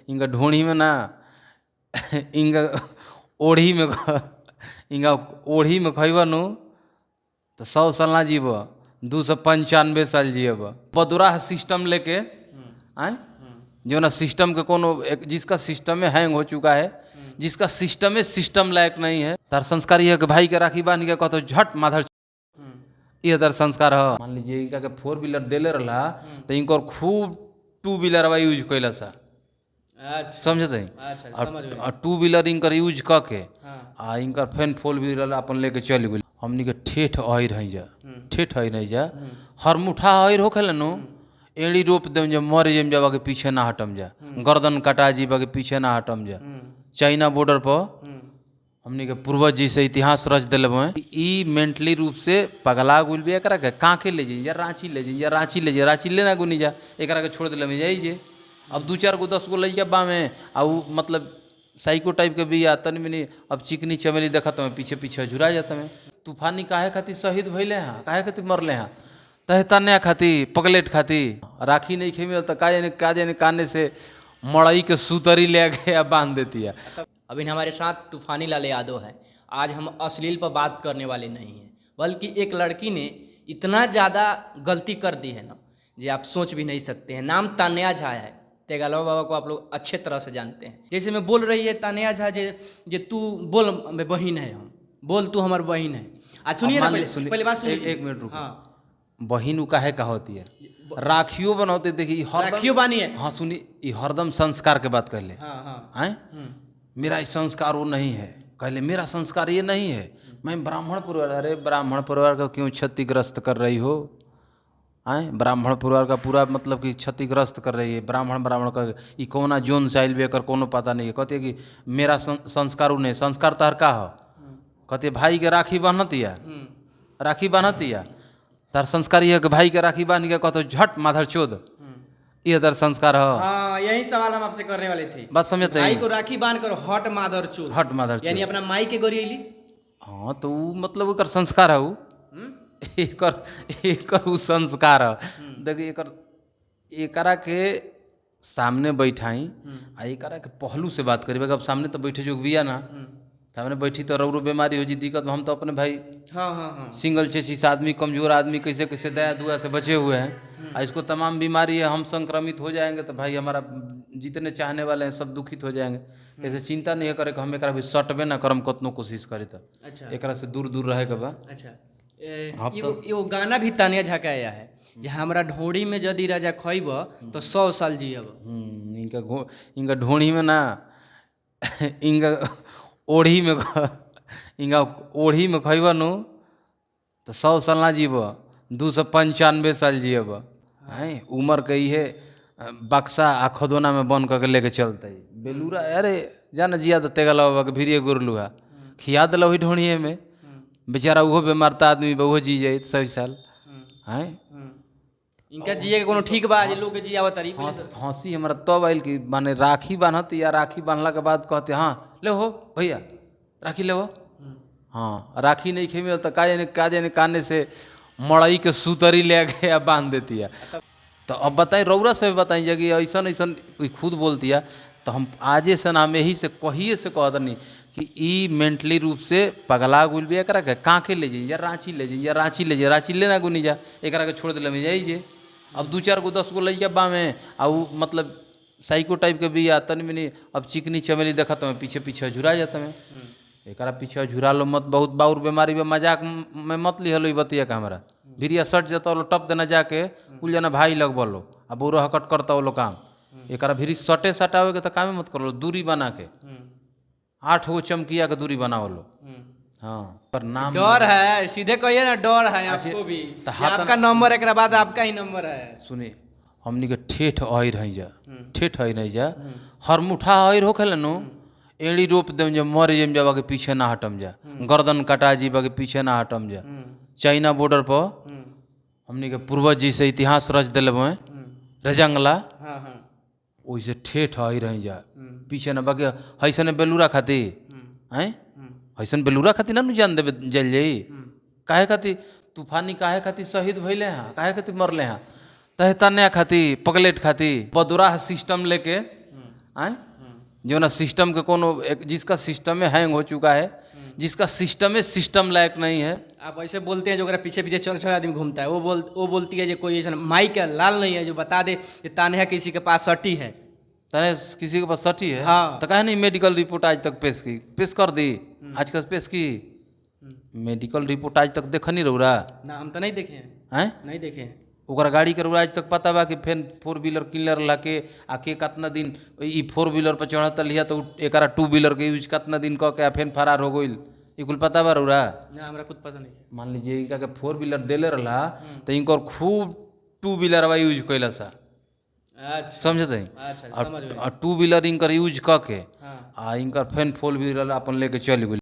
इनका ढोणी में ना इनका ओढ़ी में इनका ओढ़ी में खइब नु तो 100 साल ना जीब, 295 साल जियब। बदुराह सिस्टम लेके आए जो ना सिस्टम के कोनो एक, जिसका सिस्टम में हैंग हो चुका है, जिसका सिस्टम में सिस्टम लायक नहीं है। तार संस्कार ये है कि भाई के राखी बांध के कहतो झट माधर, ये तार संस्कार है। मान लीजिए इनका के फोर व्हीलर देले रहा तो इनकर खूब टू व्हीलर वा यूज कैला सा। समझते? अच्छा, समझ गए। और टू व्हीलर इनकर यूज क के आ इनकर फेन फोर व्हीलर अपन लेके चल गेल। हमनी के ठेठ अहिर हई जा, ठेठ अहिर हई जा, हर मुठा अहिर होखेला नु, एड़ी रोप देम जा, मर जेम जा बाकी पीछे ना हटम जा, गर्दन कटा जी बाकी पीछे ना हटम जा। चाइना बॉर्डर पर हमनी के पूर्वज जी से इतिहास रच दिले बे। ई मेंटली रूप से पगला गुल भी। एकरा के कांके ले जाई या रांची ले जाई या रांची ले जाई, रांची ले ना गुनी जा, एकरा के छोड़ दिले में जाई जे। अब दू चार गो 10 गो लइका बा में आ उ मतलब साइको टाइप के भी आ तनी मनी। अब चिकनी चमेली देखत में पीछे पीछे झुरा जात में। तूफानी काहे खातिर शहीद भइले हैं, काहे खातिर मरले हैं? तहे तन्या खातिर, पगलेट खातिर। राखी नहीं खे मिलल तो का जाने काने से मड़ई के सुतरी ले के आ बांध देती है। अभी हमारे साथ तूफानी लाल यादव है। आज हम अश्लील पर बात करने वाले नहीं हैं, बल्कि एक लड़की ने इतना ज़्यादा गलती कर दी है ना जे आप सोच भी नहीं सकते हैं। नाम तान्या झा है। तेगालवा बाबा को आप लोग अच्छे तरह से जानते हैं। जैसे में बोल रही है तान्या झा जे जे तू बोल बहिन है हम, बोल तू हमार बहिन है। आज सुनिए ना। मान ली, पहले सुनिए। पहले बात सुनिए। एक मिनट रुको। हाँ। बहिन उ काहे का होती है? राखियो बनौते देखी हरदम। राखियो बानी है। हाँ, सुनी, ई हरदम संस्कार के बात कहले। हाँ हाँ आए मेरा ये संस्कार वो नहीं है, कहले मेरा संस्कार ये नहीं है, मैं ब्राह्मण परिवार। अरे, ब्राह्मण परिवार को क्यों क्षतिग्रस्त कर रही हो? आए ब्राह्मण परिवार का पूरा मतलब कि क्षतिग्रस्त कर रही है। ब्राह्मण ब्राह्मण का ई कौना जोन से आइल बे, एकर कोनो पता नहीं है। कहती है कि मेरा संस्कार वो नहीं। संस्कार तहर का हो? कहती है भाई के राखी बान्हतिया, राखी बान्हतिया। तार संस्कार ये है कि भाई के राखी बांध के कहतो झट माधर चोद, ये तार संस्कार हो। हाँ, यही सवाल हम आपसे करने वाले थे। बात समझते भाई हैं? को राखी बांध कर हट मादर चोद। हट माधर चोद। यानी अपना माई के गोरियली। हाँ, तो उ मतलब ओकर संस्कार है उ, एकर एकर उ संस्कार है। देखिए, एकर एकरा के सामने बैठाई आ एकरा के पहलू से बात करी। अब सामने तो बैठे जोग बिया ना, सामने बैठी तो रौरो बीमारी हो जी दिक्कत। हम तो अपने भाई हाँ हाँ हाँ सिंगल चेसिस आदमी, कमजोर आदमी, कैसे कैसे दया दुआ से बचे हुए हैं। आ इसको तमाम बीमारी है, हम संक्रमित हो जाएंगे तो भाई हमारा जितने चाहने वाले हैं सब दुखित हो जाएंगे। ऐसे चिंता नहीं है करे कि हम एकरा भी सटबे ना करम, कतनो कोशिश करे तो। एकरा से दूर दूर रहे के बा। अच्छा, हम एगो एगो गाना भी तानिया झा का आया है जे हमरा ढोड़ी में यदि राजा खइब तो 100 साल जियब। इनका ढोणी में ना इनका ओढ़ी में इनका ओढ़ी में खइब नु तो 100 साल ना जीब, 295 साल जियब। हैं उमर के इहे बक्सा आ खदोना में बंद करके लेके चलते बेलूरा। अरे जा ना जिया तो तेगला बाबा के भिरिए गुरलुहा खिया दिल वही ढोणिए में। बेचारा उहो बेमारता आदमी बा, उहो जी जाए 100 साल हैं। इनका जिए के कोनो ठीक बा जे लोग के जियावत तारी? हंसी हमरा तब आयल कि माने राखी बान्हत या राखी बांधला के बाद कहते हाँ ले हो भैया राखी ले हो। हाँ, राखी नहीं खे मिलल तो का जाने काने से मड़ई के सुतरी ले के आ बांध देती है। तो अब बताई, रौरा से बताई जगह ऐसन ऐसन कोई खुद बोलती है तो हम आजे से ना हम यही से कहिए से कह दनी कि ई मेंटली रूप से पगला गुल भी। एकरा के कांके ले जाई या रांची ले जाई या रांची ले जाई, रांची ले ना गुनी जा, एकरा के छोड़ दिले में जाई जे। अब दू चार गो 10 गो लइका बा में आ उ मतलब साइको टाइप के भी आ तनी मनी। अब चिकनी चमेली देखत में पीछे पीछे झुरा जात में। एकरा पीछे झुरा लो मत, बहुत बाउर बीमारी बा। मजाक में मत लिहलो ई बतिया के। हमरा भिरिया सट जाता लो टप देना जाके कुल जना भाई लग बोलो आ बुरो हकट करता वो लोग काम। एकरा भिरी सटे सटावे के तो कामे मत करलो, दूरी बना के आठ गो चमकिया के दूरी बनावलो। हाँ, पर नाम डर है, सीधे कहिए ना, डर है आपको भी? तो कि आपका नंबर एक बाद आपका ही नंबर है। सुनी, हमनी के ठेठ अहिर हई जा, ठेठ अहिर हई जा, हर मुठा अहिर होखेला नु, एड़ी रोप देम जा, मर जेम जा बाकी पीछे ना हटम जा, गर्दन कटा जी बाकी पीछे ना हटम जा। चाइना बॉर्डर पर हमनी के पूर्वज जी से इतिहास रच दिले बे रजंगला। हाँ हाँ ओइसे ठेठ अहिर हई जा, पीछे ना बाकी हईसन बेलूरा खाती हैं, हईसन बेलूरा खातिर ना नु जान देबे जल जाई। काहे खातिर तूफानी, काहे खातिर शहीद भइले हैं, काहे खातिर मरले हैं? तहे तन्या खातिर, पगलेट खातिर। बदुराह सिस्टम लेके आए जो ना सिस्टम के कोनो एक, जिसका सिस्टम में हैंग हो चुका है, जिसका सिस्टम में सिस्टम लायक नहीं है। आप ऐसे बोलते हैं जो ओकरा पीछे पीछे चल चल आदमी घूमता है। वो बोलती है जो कोई ऐसा माई का लाल नहीं है जो बता दे कि तान्या किसी के पास सटी है। तने किसी के पास सटी है। हाँ। तो काहे नहीं मेडिकल रिपोर्ट आज तक पेश की, पेश कर दी आज तक पेश की मेडिकल रिपोर्ट आज तक देखनी रौरा? ना, हम तो नहीं देखे हैं। हैं? नहीं देखे हैं। ओकरा गाड़ी के रौरा आज तक पता बा कि फेन फोर व्हीलर किनले रहला के आ के कितना दिन ई फोर व्हीलर पर चढ़त लिया तो एकरा टू व्हीलर के यूज कितना दिन क के आ फेन फरार हो गइल, ई कुल पता बा रौरा? ना, हमरा खुद पता नहीं है। मान लीजिए इनका के फोर व्हीलर देले रहला तो इनकर खूब टू व्हीलर बा यूज कैला सा। अच्छा। समझते? अच्छा, समझ गए। और टू व्हीलर इनकर यूज क के हाँ। आ इनकर फेन फोर व्हीलर अपन लेके चल गेल।